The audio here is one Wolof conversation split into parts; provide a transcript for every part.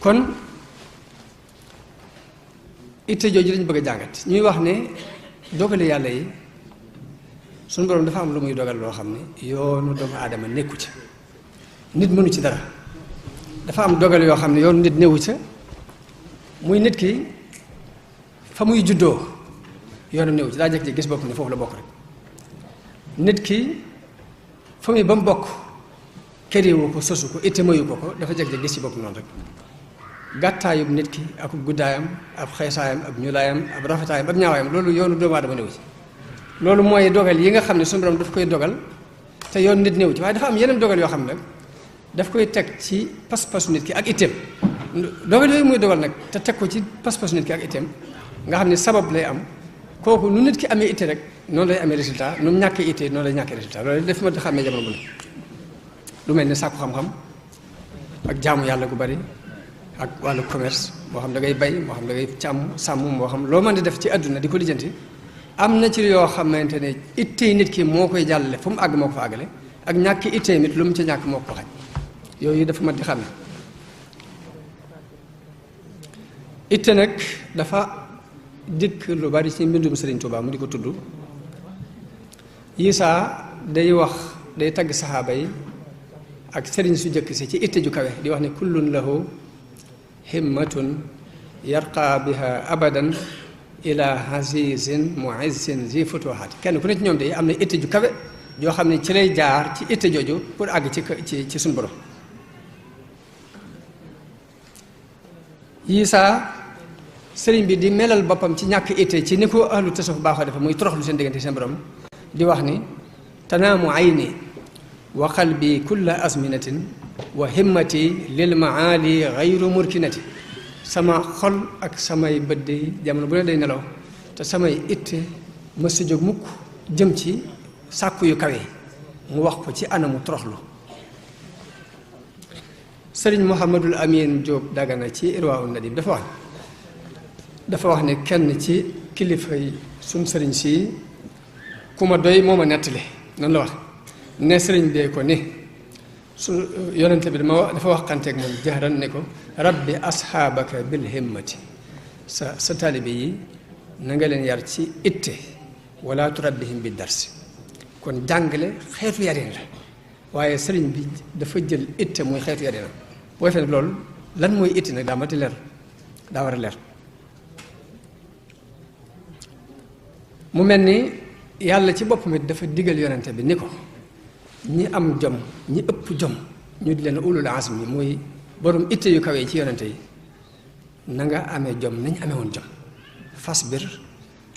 kon itte jooju dañ bëgg a jàngat ñuy wax ne dogale yàlla yi suñu borom dafa am lu muy dogal loo xam ne yoonu doomu aadama nekku ci nit mënu ci dara dafa am dogal yoo xam ne yoonu nit newu ca muy nit ki fa muy juddoo yoonam newu ci daa jekk ci gis bopp ne foofu la bokk rek nit ki fa muy ba mu bokk këriwu ko sosu ko itte mayu ko ko dafa jekk ci gis ci bopp noonu rek gàttaayub nit ki ak guddaayam ab xeesaayam ab ñuulaayam ab rafetaayam ab ñaawaayam loolu yoonu doomu aadama newu ci loolu mooy dogal yi nga xam ne suñu borom daf koy dogal te yoon nit néew ci waaye dafa am yeneen dogal yoo xam ne nag daf koy teg ci pas-pasu nit ki ak itteem dogal yooyu muy dogal nag te teg ko ci pas-pasu nit ki ak itteem nga xam ne sabab lay am kooku nu nit ki amee itte rek noonu lay amee résultat nu mu ñàkkee itte noonu lay ñàkkee résultat loolu daf ma xàmmee jamono bu ne lu mel ne sàkku xam-xam ak jaamu yàlla gu bari ak wàllu commerce moo xam da ngay bay moo xam da ngay sàmm moo xam loo mën di def ci àdduna di ko lijjanti am na ci yoo xamante ne ittey nit ki moo koy jàllale fu mu àgg moo ko fa àggale ak ñàkk ittey nit lu mu ci ñàkk moo ko xaj yooyu dafa mat di xam ne itte nag dafa dikk lu bari ci mbindum Sëriñ Tuubaa mu di ko tudd Isaa day wax day tagg saxaaba yi ak sëriñ su jëkk si ci itte ju kawe di wax ne kullun lahu himmatun yarqa biha abadan ila hazizin muizzin zi futuhaat kenn ku ne ci ñoom de am na itte ju kawe joo xam ne ci lay jaar ci itte jooju pour àgg ci suñu borom Isaa sëriñ bi di melal boppam ci ñàkk itte ci ni ko ahlu tasawuf baaxoo defe muy toroxlu seen diggante seen borom di wax ni tanaamu ayni wa qalbi kulla azminatin wa himmati lil maali gayru murkinati sama xol ak samay bët de jamono bu ne day nelaw te samay itte mës sa jóg mukk jëm ci sàkku yu kawe mu wax ko ci anamu toroxlu sëriñ Mouhamadul Amin Diop Dagana ci Irwaa'u Nadim dafa wax ne kenn ci kilifa yi suñ sëriñ si ku ma doy moo ma nettali noonu la wax ne sëriñ bee ko ni su yonente bi dafa wax xanteeg moom jahran ne ko rabbi asxaabaka bil himmati sa taalibe yi na nga leen yar ci itte wala turabbihim bi darsi kon jàngale xeetu yarin la waaye sëriñ bi dafa jël itte muy xeetu yarinam booy fen loolu lan mooy itte nag daa mati leer daa war a leer mu mel ni yàlla ci boppam it dafa digal yonente bi ni ko ñi am jom ñi ëpp jom ñu di leen ulul azmi muy borom itte yu kawe ci yonente yi na nga amee jom nañ amee woon jom fasbir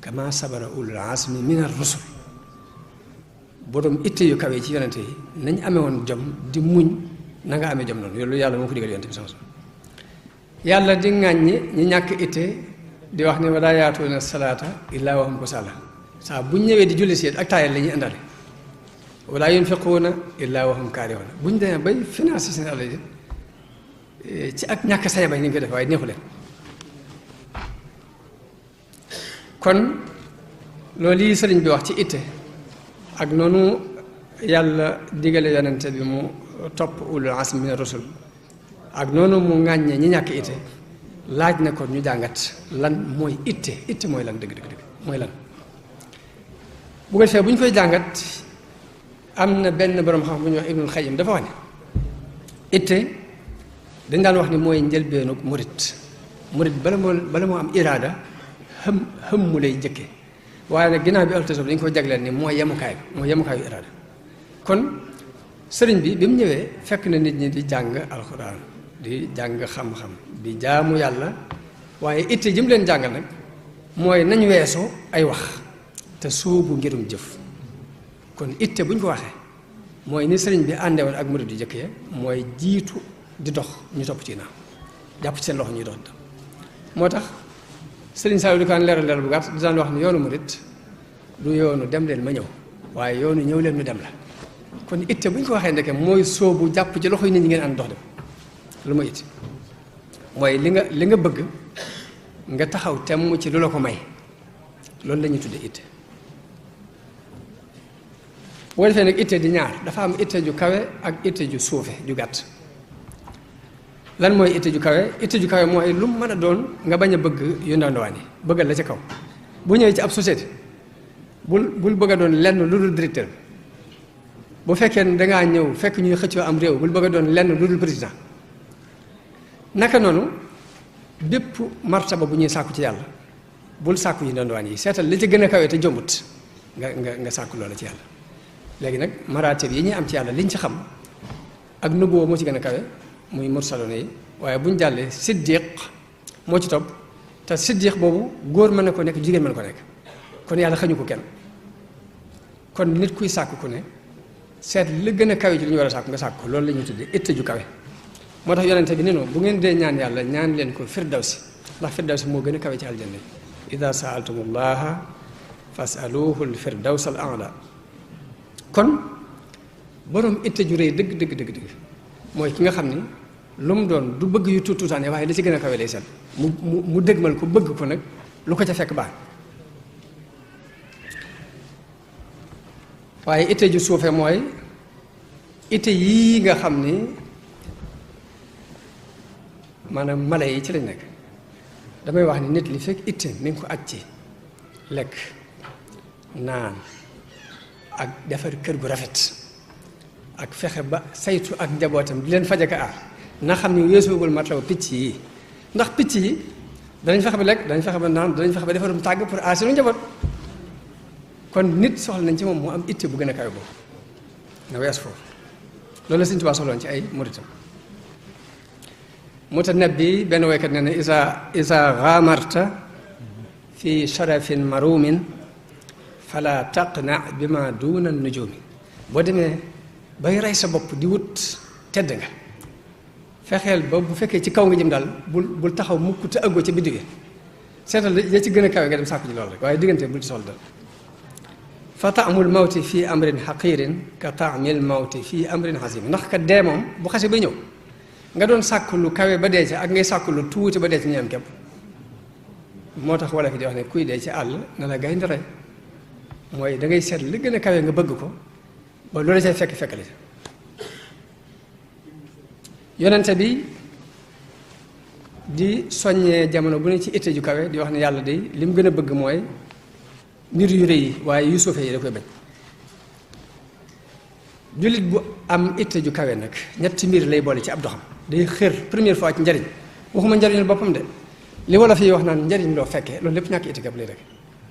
kama sabara ulul azmi min ar-rusul borom itte yu kawe ci yonente yi nañ amee woon jom di muñ na nga amee jom noonu loolu yàlla moo ko digal yonente bi sama yàlla di ŋàññi ñi ñàkk itte di wax ne wala yaatuuna salaata illaa wa hum kusaala saa bu ñëwee di julli si ak taayal la ñuy àndale wala yunfiquuna illaa wa hum kaarihuun bu ñu demee bay financé seen alal yi ci ak ñàkk say bay ni ñu koy def waaye neexu leen kon loolu yi sëriñ bi wax ci itte ak noonu yàlla digale yonente bi mu topp ulul azmi mina rusul ak noonu mu ŋàññee ñi ñàkk itte laaj na ko ñu jàngat lan mooy itte mooy lan dëgg mooy lan bu ko defee bu ñu koy jàngat am na benn borom xam bu ñuy wax Ibnul Xayyim dafa wax ne itte dañ daan wax ni mooy njëlbeenu murit bala moo am iraada xëm mu lay jëkke waaye nag ginnaaw bi altasawuf dañ ko jagleel ni mooy yemukaayu iraada kon sëriñ bi mu ñëwee fekk na nit ñi di jàng alxuraan di jàng xam-xam di jaamu yàlla waaye itte jëm leen jàngal nag mooy nañ weesu ay wax te sóobu ngirum jëf kon itte bu ñu ko waxee mooy ni sëriñ bi àndewoon ak murid yu jëkk ya mooy jiitu di dox ñu topp ci naaw jàpp ci seen loxo ñuy dox moo tax sëriñ Saliou di ko leeral bu gàtt di daan wax ne yoonu murid du yoonu dem leen ma ñëw waaye yoonu ñëw leen ñu dem la kon itte bu ñu ko waxee ndeke mooy sóobu jàpp ci loxo yi nit ñi ngeen ànd dox dem lu ma itte mooy li nga bëgg nga taxaw temm ci lu la ko may loolu la ñuy tudde itte boo defee nag itte di ñaar dafa am itte ju kawe ak itte ju suufe ju gàtt lan mooy itte ju kawe? itte ju kawe mooy lu mu mën a doon nga bañ a bëgg yu ndawaan yi bëggal la ca kaw. bu ñëwee ci ab société bul bëgg a doon lenn lu dul directeur bu fekkee ne dangaa ñëw fekk ñuy xëccoo am réew bul bëgg a doon lenn lu dul président. naka noonu bépp martaba bu ñuy sàkku ci yàlla bul sàkku yu ndawaan yi seetal li ci gën a kawe te jombut nga sàkku loola ci yàlla. léegi nag maraatib yi ñuy am ci yàlla liñ ci xam ak nubuwa moo ci gën a kawe muy mursaloon yi waaye buñ jàllee siddiq moo ci topp te siddiq boobu góor mën na ko nekk jigéen mën na ko nekk kon yàlla xañu ko kenn. kon nit kuy sàkk ku ne seet li gën a kawe ci li ñu war a sàkk nga sàkk ko loolu la ñuy tuddee itte ju kawe. moo tax yonente bi ne noonu bu ngeen dee ñaan yàlla ñaan leen ko firdawsi ndax firdawsi moo gën a kawe ci aljanna yi ida saaltumullaha fasaluhu l firdaws al a'la. kon borom itte ju rëy dëgg mooy ki nga xam ni lu mu doon du bëgg yu tuutaane waaye li ci gën a kawe lay seet mu dëgmal ko bëgg ko nag lu ko ca fekk baax. waaye itte ju suufe mooy itte yii nga xam ni maanaam mala yi ci lañ nekk. damay wax ni nit li fekk itte mi ngi ko aj ci lekk naan ak defar kër gu rafet ak fexe ba saytu ak njabootam di leen faj ak aar na xam ni weesuwul matlaw picc yi ndax picc yi danañ fexe ba lekk danañ fexe ba naan danañ fexe ba defarum tàgg pour aar seen njaboot. kon nit soxla nañ ci moom mu am itte bu gën a kawe boobu na wees foofu loolu la Sëñ Tuubaa soxloon ci ay muritam. Mutanabbi benn woykat nee na isa gaamarta fi sharafin marumin fala taqna bi ma duuna nujumi. boo demee bay rey sa bopp di wut tedd nga fexeel ba bu fekkee ci kaw nga jëm daal bul taxaw mukk te ëggoo ci biddi bi seetal ya ci gën a kawe nga dem sàkku ci loolu rek waaye diggante bul ci sol dal. fa taamul mawti fii amrin xaqirin ka taamil mawti fii amrin xasimi ndax ka dee moom bu xase ba ñëw nga doon sàkku lu kawe ba dee ci ak ngay sàkku lu tuuti ba dee ci ñu am képp. moo tax wala fi di wax ne kuy dee ci àll na la gaynde rey mooy da ngay seet li gën a kawe nga bëgg ko ba loolu cay fekk la yonente bi di soññee jamono bu ne ci itte ju kawe di wax ne yàlla de li mu gën a bëgg mooy mbir yu rëy yi waaye yu suufee yi da koy bañ. jullit bu am itte ju kawe nag ñetti mbir lay boole ci ab doxam day xër première fois ci njariñ waxuma njariñul boppam de li wolof yi wax naan njariñ loo fekkee loolu lépp ñàkk itte gab lay rek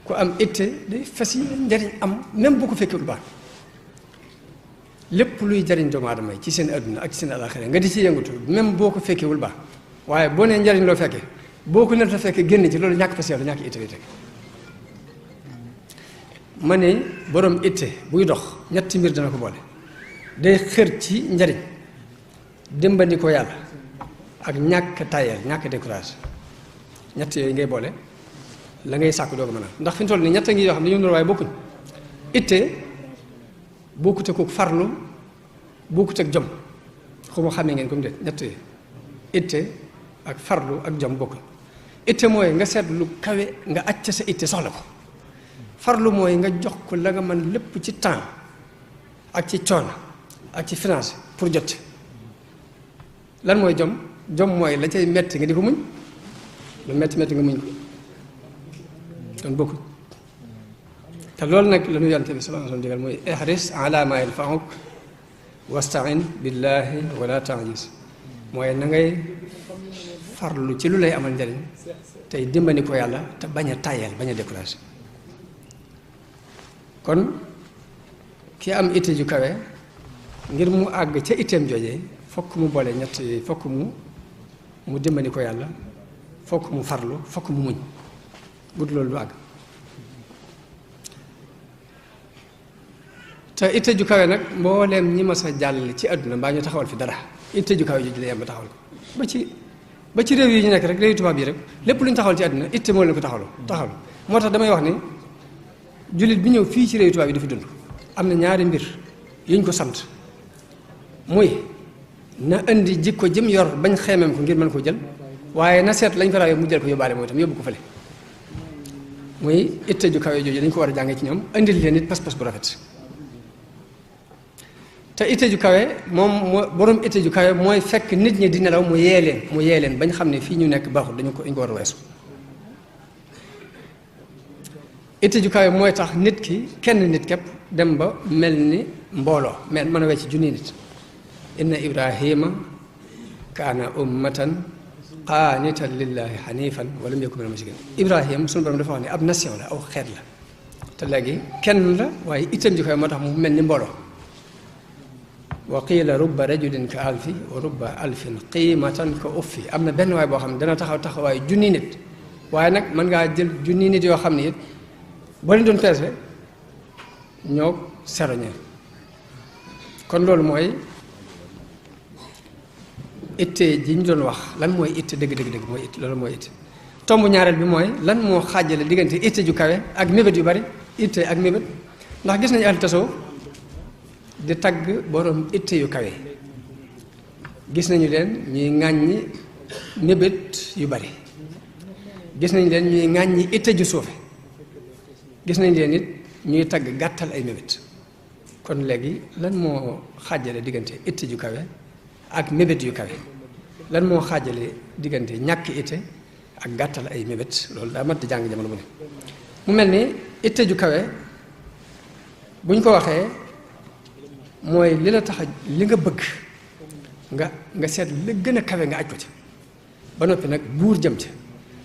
ku am itte day fas yi njariñ am même bu ko fekkee lu baax lépp luy jariñ doomu aadama yi ci seen adduna ak ci seen alaxira nga di ci yëngatu même boo ko fekkewul baax waaye boo nee njariñ loo fekkee boo ko neta fekkee génn ci loolu ñàkk fas la ñàkk itte lay teg. ma ne borom itte buy dox ñetti mbir dana ko boole day xër ci njariñ dimbali ko yàlla ak ñàkk tayal ñàkk décourage ñett yooyu ngay boole la ngay sàkku doo ko mën a ndax fi mu toll nii ñett ngi yoo xam ne dañoo nur waaye bokkuñ. itte bokkut ak farlu bokkut ak jom xaw ma xamee ngeen comme de ñett yi itte ak farlu ak jom bokkuñ. itte mooy nga seet lu kawe nga acc sa itte soxla ko. farlu mooy nga jox ko la nga mën lépp ci temps ak ci coono ak ci finance pour jot lan mooy jom mooy la cay metti nga di ko muñ lu metti nga muñ ko kon bokkul. te loolu nag la ñu yonent bi sallallahu alayhi wa sallam digal mooy ihris ala ma yanfa'uk wasta'in billahi wala ta'jiz mooy na ngay farlu ci lu lay amal njariñ tey dimbali ko yàlla te bañ a tayal bañ a découragé. kon ki am itte ju kawe ngir mu àgg ca itteem joojee fokk mu boole ñett yooyu fokk mu dimbali ko yàlla fokk mu farlu fokk mu muñ bu dul loolu du àgg. te itte ju kawe nag mbooleem ñi ma sa jàll ci àdduna mbaa ñu taxawal fi dara itte ju kawe jooju la yem ba taxawal ko ba ci réew yi ñu nekk rek réew tubaab yi rek lépp lu ñu taxawal ci àdduna itte moo leen ko taxawal moo tax damay wax ni jullit bi ñëw fii ci réew tubaab yi dafa dund am na ñaari mbir yuñ ko sant muy na indi jikko jëm yor bañ xeemeem ko ngir mën koo jël waaye na seet lañ ko rawee mu jël ko yóbbaale mooy itam yóbbu ko fële muy itte ju kawe jooju dañ ko war a jàngee ci ñoom indil leen it pas-pas bu rafet. te itte ju kawe moom borom itte ju kawe mooy fekk nit ñi di nelaw mu yee leen bañ xam ne fii ñu nekk baaxul dañu ko war a weesu. itte ju kawe mooy tax nit ki kenn nit képp dem ba mel ni mbooloo mën a wecc junni nit. inna ibrahima kaana ummatan qaanitan lillahi hanifan wa lam yakun minal mushrikin. Ibrahima sunu borom dafa wax ne ab nation la aw xeet la te léegi kenn la waaye itam ju kawe moo tax mu mel ni mbooloo. wa qiila rubba rajulin ka alfi wa rubba alfin qiimatan ka uffi. am na benn waay boo xam ne dana taxawaayu junni nit waaye nag mën ngaa jël junni nit yoo xam ne it boo leen doon peese ñoo seroñee. kon loolu mooy itte ji ñu doon wax lan mooy itte dëgg mooy itte loolu mooy itte. tomb ñaareel bi mooy lan moo xaajale diggante itte ju kawe ak mébét yu bari itte ak mébét ndax gis nañu ahlu tasawuf di tagg borom itte yu kawe gis nañu leen ñuy ŋàññi mébét yu bari gis nañu leen ñuy ŋàññi itte ju suufe gis nañu leen it ñuy tagg gàttal ay mébét. kon léegi lan moo xaajale diggante itte ju kawe ak mébét yu kawe lan moo xaajale diggante ñàkk itte ak gàttal ay mébét loolu daa mat di jàng jamono bu ne. mu mel ni itte ju kawe bu ñu ko waxee mooy li la tax a li nga bëgg nga seet li gën a kawe nga aj ko ci ba noppi nag buur jëm ci.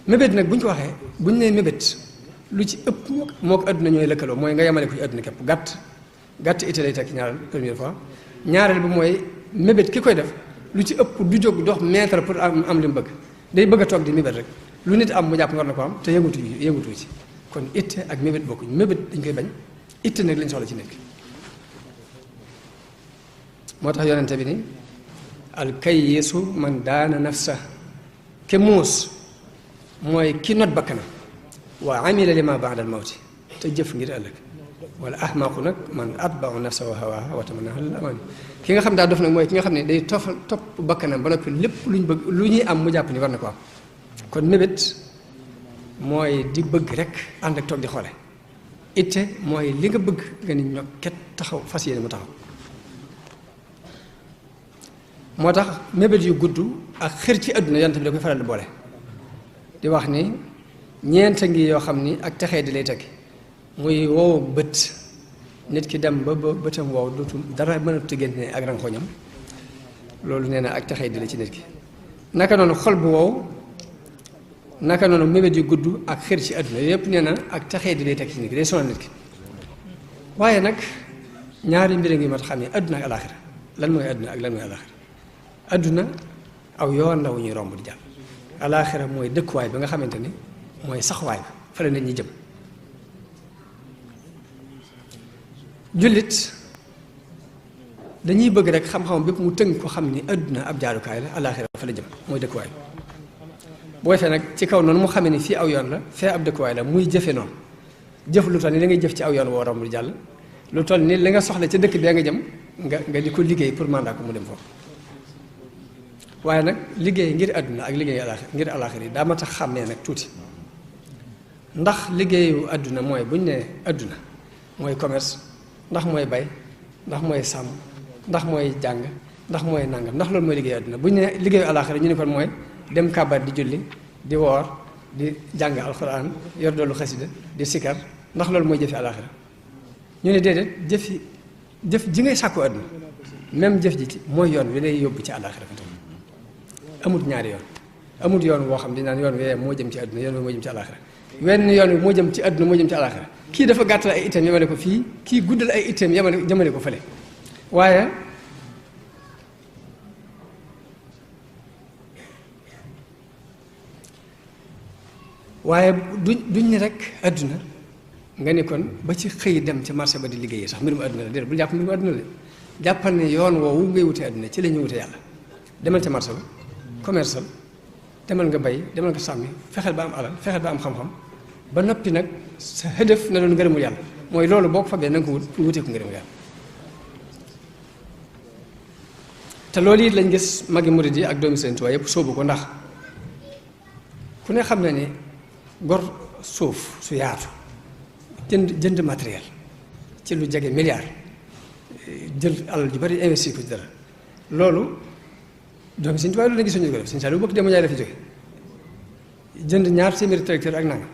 mébét nag bu ñu ko waxee bu ñu nee mébét lu ci ëpp moo ko àdduna ñooy lëkkaloo mooy nga yemale ko ci àdduna képp gàtt itte lay tekki ñaareel première fois. ñaareel bi mooy mébét ki koy def lu ci ëpp du jóg dox mètre pour am li mu bëgg day bëgg a toog di mébét rek lu nit am mu jàpp war na ko am te yëngutu ci. kon itte ak mébét bokkuñ mébét dañ koy bañ itte nag lañ soxla ci nit ki. moo tax yonente bi ni alkayisu man daana nafsa ke muus mooy ki not bakkanam wa amila lima baada al mawti te jëf ngir ëllëg. wala ahmaqu nag man atbau nafsa wa hawaha wa tamanna alal amani. ki nga xam daa dof nag mooy ki nga xam ne day topp bakkanam ba noppi lépp luñ bëgg lu ñuy am mu jàpp ni war na ko am. kon mébét mooy di bëgg rek ànd ak toog di xoole. itte mooy li nga bëgg nga ni ñokket taxaw fas yéene mu taxaw. moo tax mébét yu gudd ak xër ci àdduna yonent bi da koy faral di boole di wax ni ñeenta ngi yoo xam ni ak texee di lay tekki muy wow bët nit ki dem ba bëtam wow dootul dara mënatu génne ak rankoñam loolu nee na ak texee di la ci nit ki. naka noonu xol bu wow naka noonu mébét yu gudd ak xër ci àdduna yépp nee na ak texee di lay tekki ci nit ki day sonal nit ki. waaye nag ñaari mbir ngi mat xam ne àdduna ak alaaxira lan mooy àdduna ak lan mooy alaaxira. àdduna aw yoon la wu ñuy romb di jàll. alaaxira mooy dëkkuwaay bi nga xamante ni mooy saxuwaay ba fa la nit ñi jëm. jullit dañuy bëgg rek xam-xam bépp mu tënk ko xam ni àdduna ab jaarukaay la alaaxira fa la jëm mooy dëkkuwaay boo defee nag ci kaw noonu mu xamee ni fii aw yoon la fee ab dëkkuwaay la muy jëfe noonu jëf lu toll ni li ngay jëf ci aw yoon woo romb di jàll lu toll ni li nga soxla ca dëkk bee nga jëm nga di ko liggéey pour mandat ko mu dem foofu. waaye nag liggéey ngir àdduna ak liggéey ngir alaaxira yi daa ma tax xàmmee nag tuuti ndax liggéeyu àdduna mooy buñ ne àdduna mooy commerce ndax mooy bay ndax mooy sàmm ndax mooy jàng ndax mooy nangam ndax loolu mooy liggéeyu àdduna buñ ne liggéeyu alaaxira ñu ne kon mooy dem kàbbar di julli di woor di jàng alxuraan yor doolu xasida di sikar ndax loolu mooy jëfi alaaxira ñu ne déedéet jëf ji ngay sàkku àdduna même jëf ji ci mooy yoon wi lay yóbbu ci alaaxira amut ñaari yoon amut yoon woo xam di naan yoon wi moo jëm ci àdduna yoon wi moo jëm ci alaaxira wenn yoon wi moo jëm ci àdduna moo jëm ci alaaxira kii dafa gàttal ay itam yemale ko fii kii guddal ay itam jëmale ko fële waaye duñ ni rek àdduna nga ni kon ba ci xëy dem ci marché ba di liggéeyee sax mbirum àdduna la déedéet bul jàpp mbirum àdduna la jàppal ne yoon woowu ngay wutee àdduna ci la ñuy wutee yàlla demal ca marché ba commercial demal nga bay demal nga sàmmi fexeel ba am alal fexeel ba am xam-xam ba noppi nag sa hëdëf na doon ngërëmul yàlla mooy loolu boo ko fabee na nga ko wut pour wutee ko ngërëmul yàlla. te loolu it lañ gis magi murid yi ak doomi Sëriñ Tuubaa yëpp sóobu ko ndax ku ne xam na ni gor suuf su yaatu jënd matériel ci lu jege milliard jël alal ju bari investir ko ci dara loolu donc Sëñ Tuubaa loolu la gisuñu ko def Sëñ Saaliw bokk dema jaay la fi jóge jënd ñaar téeméeri tracteur ak nangam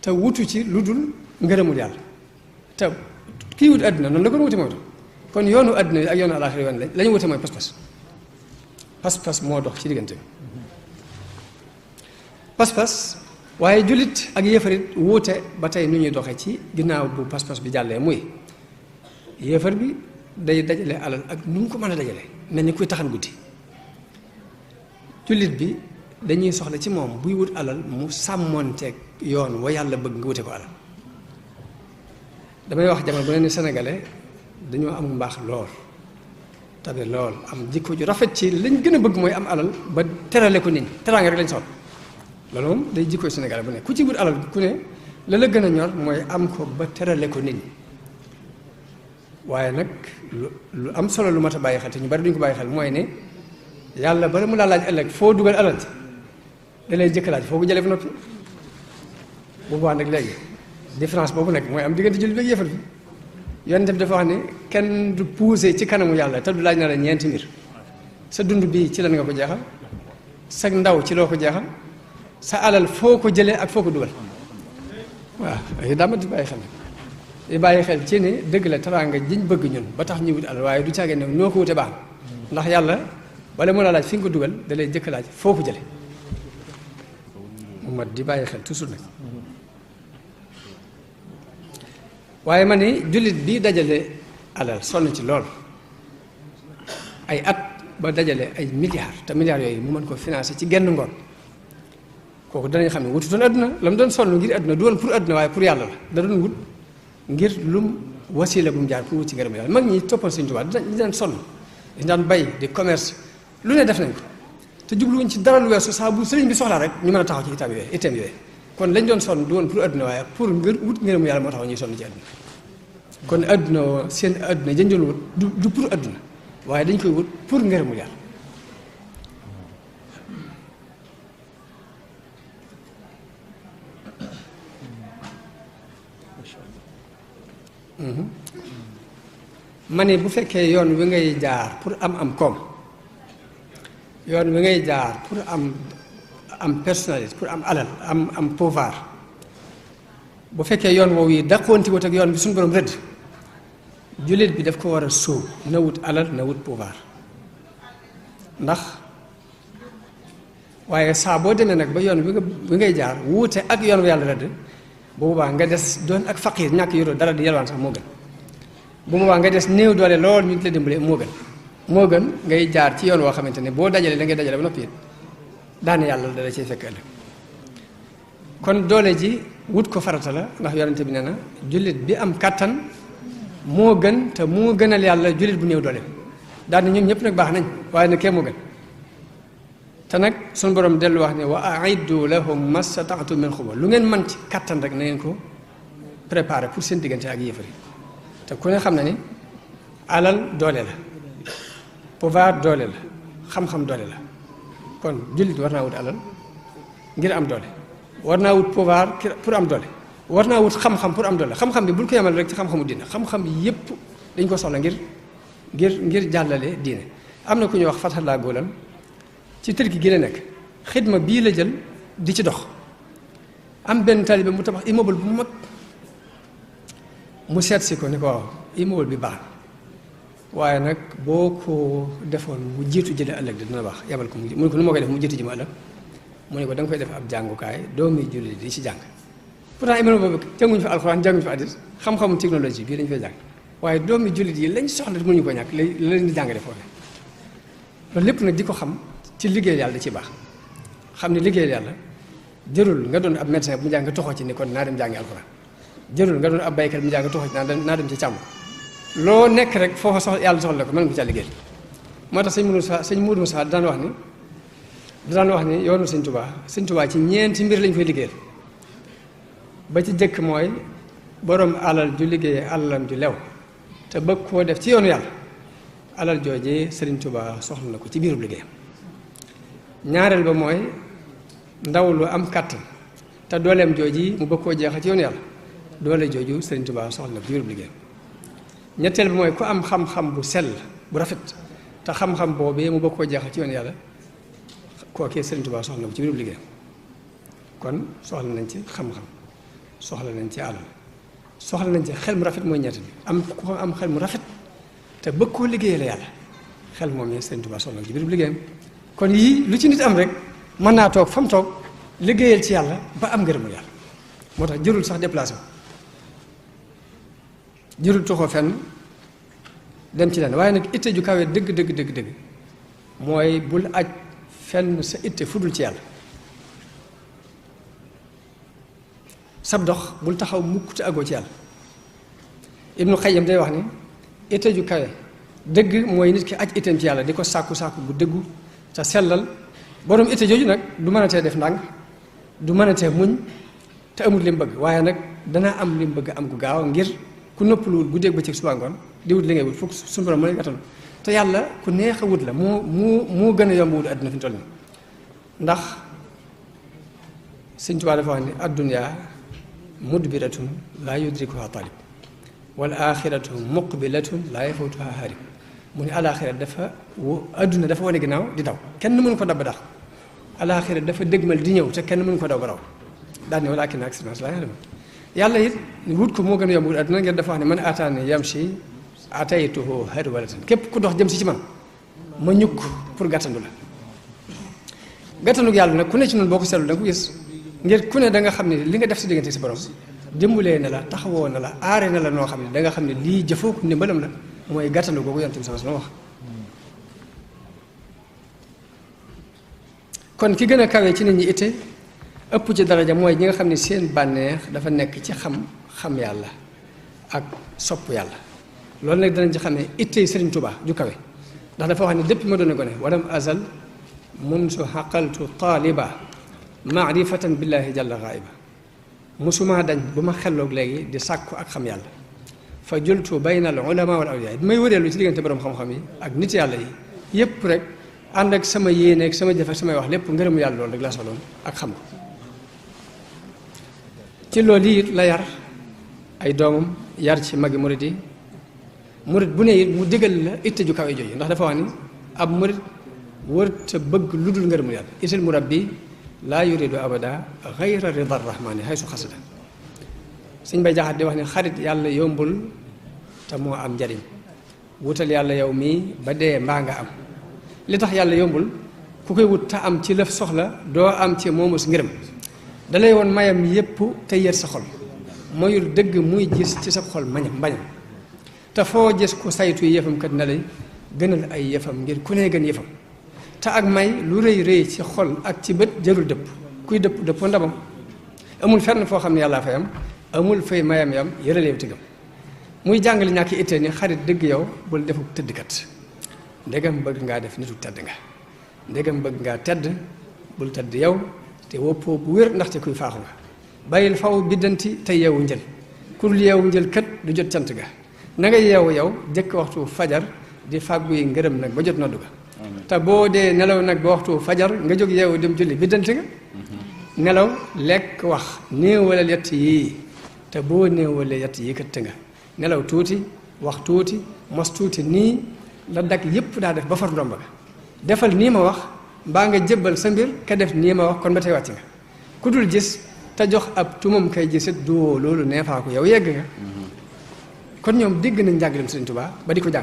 te wutu ci lu dul ngërëmul yàlla te kii wut àdduna noonu la ko wuti mooy kon yoonu àdduna yi ak yoonu àllaaxira yoon la ñu wute mooy pas-pas moo dox ci diggante bi pas-pas waaye jullit ak yéefarit wuute ba tey nu ñuy doxee ci ginnaaw bu pas-pas bi jàllee muy yéefar bi day dajale alal ak nu mu ko mën a dajale mel ni kuy taxan guddi jullit bi dañuy soxla ci moom buy wut alal mu sàmmoonteeg yoon wa yàlla bëgg nga wute ko alal damay wax jamono bu ne ni sénégalais dañoo am mbaax lool tabe lool am jikko ju rafet ci lañ gën a bëgg mooy am alal ba terale ko nit ñi teraanga rek lañ soxla loolu moom day jikkoy sénégalais bu ne ku ci wut alal ku ne la la gën a ñor mooy am ko ba terale ko nit ñi waaye nag lu am solo lu mat a bàyyi xel te ñu bari duñ ko bàyyi xel mooy ne yàlla bala mu laa laaj ëllëg foo dugal alal ci da lay jëkk laaj foo ko jëlee ba noppi boobaa nag léegi différence boobu nag mooy am diggante jullit bi ak yëfar bi yonent bi dafa wax ne kenn du poussé ci kanamu yàlla te du laaj na la ñeenti mbir sa dund bii ci lan nga ko jeexal sa ndaw ci loo ko jeexal sa alal foo ko jëlee ak foo ko dugal waaw ay daa mat di bàyyi xel di bàyyi xel ci ne dëgg la teraanga jiñ bëgg ñun ba tax ñu wut alal waaye du caagee ne noo ko wute baax ndax yàlla wala mu la laaj fi nga ko dugal da lay jëkk laaj foo ko jëlee mu mat di bàyyi xel toujours nag waaye ma ne jullit bi dajale alal sonn ci lool ay at ba dajale ay milliards te milliards yooyu mu mën ko financer ci genn ngoon kooku danañ xam ne wututoon adduna la mu doon sonn ngir adduna du woon pour adduna waaye pour yàlla la da doon wut ngir lum wasiila bu mu jaar pour wut ci ngërëm yàlla mag ñi toppal Sëñ Tuubaa di daan sonn di daan bay di commerce lu ne def nañ ko te jubluwuñ ci dara lu weesu saa bu sëriñ bi soxlaa rek ñu mën a taxaw ci itam yooyu kon lañ doon sonn du woon pour adduna waaye pour ngir wut ngërëmu yàlla moo taxaw ñuy sonn ci adduna kon adduna seen adduna dañ doon wut du pour adduna waaye dañ koy wut pour ngërëmu yàlla ma ne bu fekkee yoon wi ngay jaar pour am koom yoon wi ngay jaar pour am personnalité pour am alal am pouvoir bu fekkee yoon woowu yi daqoonti wut ak yoon bi suñu borom rëdd jullit bi daf ko war a sóob na wut alal na wut pouvoir ndax waaye saa boo demee nag ba yoon wi ngay jaar wuute ak yoon wi yàlla rëdd bu boobaa nga des doon ak faqiir ñàkk yoroo dara di yalwaan sax moo gën bu boobaa nga des néew doole lool ñu la dimbale moo gën ngay jaar ci yoon woo xamante ne boo dajalee da ngay dajale ba noppi daane yàlla dala cay fekk ëllëg kon doole ji wut ko farata la ndax yonente bi nee na jullit bi am kàttan moo gën te moo gënal yàlla jullit bu néew doole daane ñoom ñëpp nag baax nañ waaye nag kee moo gën te nag suñu borom dellu wax ne wa aiddu lahum mastata'tum min quwwa lu ngeen mën ci kàttan rek na ngeen ko préparé pour seen diggante ak yéefar yi te ku ne xam na ni alal doole la pouvoir doole la xam-xam doole la kon jullit war naa wut alal ngir am doole war naa wut pouvoir pour am doole war naa wut xam-xam pour am doole xam-xam bi bul ko yemal rek ci xam-xamu diine xam-xam bi yépp dañ ko soxla ngir jàllale diine am na ku ñuy wax Fathallah Góolan ci Turki gi la nekk xidma bii la jël di ci dox am benn taalibe mu tabax immeuble bu mag mu seet si ko ni ko waaw immeuble bi baax waaye nag boo ko defoon mu jiitu jële ëllëg dina baax yabal ko mu ne ko nu ma koy def mu jiitu ji ma ëllëg mu ne ko da nga koy def ab jàngukaay doomi jullit di ci jàng pourtant immeuble boobu jànguñu fa alxuraan jànguñu fa hadiis xam-xamu technologie bii dañu fay jàng waaye doomi jullit yi lañ soxla mënuñu ko ñàkk la leen di jàngale foofu loolu lépp nag di ko xam ci liggéey yàlla da ci baax xam ne liggéey yàlla jërul nga doon ab médecin bu mu jàng nga toxoo ci ni kon naa dem jàngi alxuraan jërul nga doon ab baykat bu mu jàng nga toxoo ci naa dem ci càmm loo nekk rek foofa soxla yàlla soxla ko mën nga ca liggéey moo tax sëñ Muudu Musaa daan wax ni yoonu sëñ Tuubaa ci ñeenti mbir lañ koy liggéeyal ba ci jëkk mooy borom alal ju liggéeyee alalam ju lew te bëgg koo def ci yoonu yàlla alal joojee sëriñ Tuubaa soxla na ko ci biirub liggéeyam ñaareel ba mooy ndaw lu am kàttan te dooleem jooji mu bëgg koo jeexal ci yoonu yàlla doole jooju sëriñ Tuubaa soxla na ko ci biirub liggéeyam ñetteel bi mooy ku am xam-xam bu sell bu rafet te xam-xam boobee mu bëgg koo jeexal ci yoon yàlla kookee Sëriñ Tuubaa soxla na ko ci biir liggéeyam kon soxla nañ ci xam-xam soxla nañ ci alal soxla nañ ci xel mu rafet mooy ñett bi am ku am xel mu rafet te bëgg koo liggéeyal yàlla xel moom yi Sëriñ Tuubaa soxla na ko ci biir liggéeyam kon yii lu ci nit am rek mën naa toog fa mu toog liggéeyal ci yàlla ba am ngërëmul yàlla moo tax jërul sax déplacé jërul toxoo fenn dem ci leen waaye nag itte ju kawe dëgg mooy bul aj fenn sa itte fudul ci yàlla sab dox bul taxaw mukk te àggoo ci yàlla Ibnu Xayyam day wax ni itte ju kawe dëgg mooy nit ki aj itteem ci yàlla di ko sàkku bu dëggu te sellal borom itte jooju nag du mën a tee def ndànk du mën a tee muñ te amul li mu bëgg waaye nag danaa am li mu bëgg am gu gaaw ngir ku noppaluwul guddeeg bëccëg suba ngoon di wut li ngay wut fukk suñu borom mooy gàttal te yàlla ku neex a wut la moo gën a yomb wut àdduna fi mu toll nii ndax Sëñ Tuubaa dafa wax ni addunya mudbiratun laa yudrikuha talib wal axiratu muqbilatun laa yafutuha harib mu ne alaxira dafa adduna dafa wane ginnaaw di daw kenn mënu ko dab ba dax alaxira dafa dëgmal di ñëw te kenn mënu ko daw ba raw daal ne walaakinna aksara naas laa ya'lamuun yàlla it wut ko moo gën a yomb wut adduna ngeen dafa wax ne man ataani yamshi ataytuhu harwalatan képp ku dox jëm si ci man ma ñukk pour gàttandu la gàttandug yàlla nag ku ne ci noonu boo ko seetlu da nga ko gis ngir ku ne da nga xam ne li nga def si diggante si borom dimbalee na la taxawoo na la aare na la noo xam ne da nga xam ne lii jëfoo ko ndimbalam la mooy gàttandu googu yonent bi sallallahu alayhi wasallam wax kon ki gën a kawe ci nit ñi itte ëpp ci daraja mooy ñi nga xam ne seen bànneex dafa nekk ci xam yàlla ak sopp yàlla loolu nag danañ ci xam ne itte Sëriñ Tuubaa ju kawe ndax dafa wax ne depuis ma doon gone walam azal munsu xaqaltu taaliba maarifatan billahi jalla ghaiba musuma dañ bu ma xelloog léegi di sàkku ak xam yàlla fa jultu bayna al ulama wal awliya may wëreelu ci diggante borom xam-xam yi ak nit yàlla yi yépp rek ànd ak sama yéene ak sama jëf ak samay wax lépp ngërëmu yàlla loolu rek laa soxloon ak xam ko ci loolu it la yar ay doomam yar ci magi murid yi murid bu ne it mu digal la itte ju kawe jooju ndax dafa wax ni ab murid wërta bëgg lu dul ngërëmu yàlla itil murabbi laa yuridu abada gayra rida rahmani haysu xasada Sëñ Bay Jaxate di wax ne xarit yàlla yombul te moo am njariñ wutal yàlla yow mii ba dee mbaa nga am li tax yàlla yombul ku koy wut te am ci lëf soxla doo am ci moomus ngërëm dalay woon mayam yépp te yër sa xol moyul dëgg muy gis ci sa xol mbañam te foo gis ku saytu yëfam kat na lay gënal ay yëfam ngir ku ne gën yëfam te ak may lu rëy ci xol ak ci bët jarul dëpp kuy dëppoo ndamam amul fenn foo xam ne yàllaa fay am amul fay mayam yam yëraleew tigam muy jàngale ñàkk ittee ni xarit dëgg yow bul defu tëddkat ndegam bëgg ngaa def nitu tedd nga ndegam bëgg ngaa tedd bul tedd yow te woppoo bu wér ndaxte kuy faaxu nga bàyyil faw biddanti te yeewu njël ku dul yeewu njël kat du jot cant ga na nga yeewu yow jëkk waxtu fajar di fàggu yi ngërëm nag ba jot noddu ga te boo dee nelaw nag ba waxtu fajar nga jóg yeewu dem julli biddanti nga nelaw lekk wax néewalal yett yii te boo néewalee yett yii kat nga nelaw tuuti wax tuuti mos tuuti nii la dag yépp daa def ba far ndomba ga defal nii ma wax mbaa nga jébbal sa mbir ka def nii ma wax kon ba tey wàcc nga ku dul gis te jox ab tumam kay gisit duwoo loolu neefaa ko yow yegg nga kon ñoom dégg nañ njàngaleem Sëriñ Tuubaa ba di ko jàng